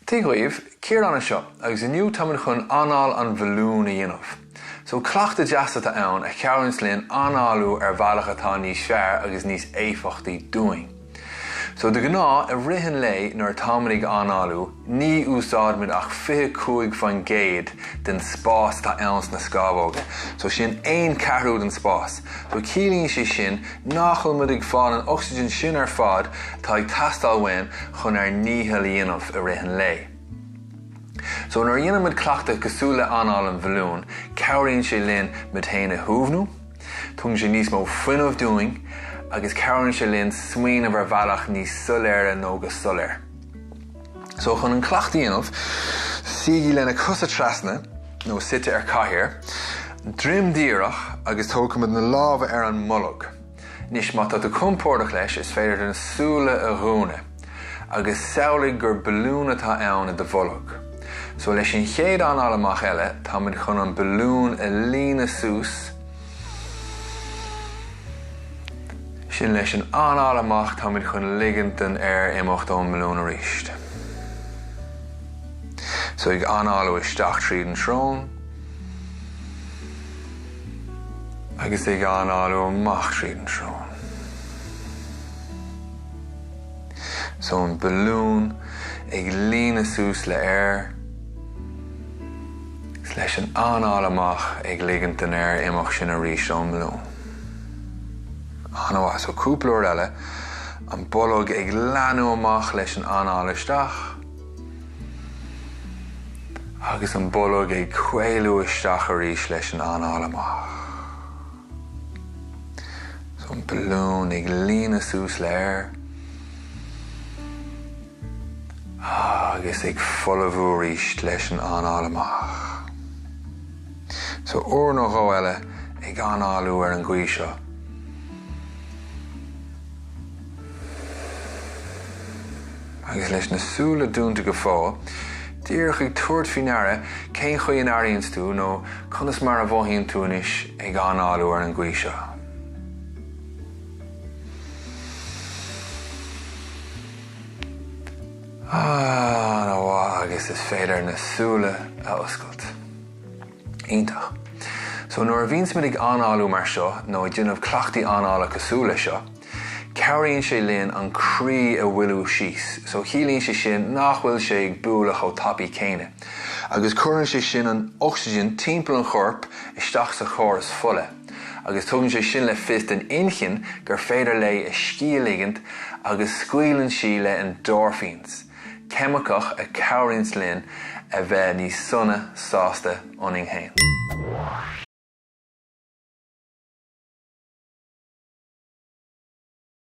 Dia dhaoibh, Ciarán anseo agus inniu táimid chun anáil an bhalúin a dhéanamh. So cleachtadh deas atá ann a chabhraíonns linn análú ar bhealach atá níos fearr agus níos éifeachtaí dúinn. So de ghnáth i rith an lae nuair atáimid ag análú ní úsáidimid ach 25% den spás atá ann sna scamhóga. So sin aon ceathrú den spás. So ciallaíonn sé sin nach bhfuil muid ag fáil an ocsaigin sin ar fad atá ag teastáil uainn chun ár ndícheall a dhéanamh i rith an lae. So nuair a dhéanann muid cleachtadh cosúil le anáil an bhalúin, cabhraíonn sé linn muid féin a shuaimhniú, tugann sé níos mó fuinnimh dúinn agus cabhraíonn sé linn smaoineamh ar bhealach níos soiléire nó go soiléir. So chun an cleachtadh a dhéanamh, suígí lena cosa trasna nó suite ar cathaoir, droim díreach agus tógfaimid na lámha ar an mbolg. Anois má tá tú compordach leis is féidir na súile a dhúnadh agus samhlaigh gur balún atá ann i do bholg. So leis an chéad anáil amach eile táimid chun an balún a líonadh suas, Sin leis an anáil amach táimid chun ligint don aer imeacht ón mbalún arís. So ag análú isteach tríd an srón agus ag análú amach tríd an srón. So an balún ag líonadh suas le aer agus leis an anáil amach ag ligint don aer imeacht sin arís ón mbalún. An-mhaith. So cúpla uair eile, an bolg ag leathnú amach leis an anáil isteach agus an bolg ag caolú isteach arís leis an anáil amach. So an balún ag líonadh suas le aer agus ag folmhú arís leis an anáil amach. So uair nó dhó eile ag análú ar an gcaoi seo. Agus leis na súile dúnta go fóill, díreach ag tabhairt faoi ndeara cén chaoi a n-airíonns tú nó conas mar a mhothaíonn tú anois ag análú ar an gcaoi seo. An-mhaith agus is féidir na súile a oscailt. Iontach. So nuair a bhíonns muid ag análú mar seo nó ag déanamh cleachtaí anála cosúil le seo, Cabhraíonn sé linn an croí a mhoilliú síos, so ciallaíonn sé sin nach bhfuil sé ag bualadh chomh tapaidh céanna, agus cuireann sé sin an ocsaigin timpeall an choirp isteach sa chóras fola, agus tugann sé sin le fios don inchinn gur féidir léi a scíth a ligint agus scaoileann sí le endorphins, ceimiceach a chabhraíonns linn a bheith níos sona sásta ionainn fhéin.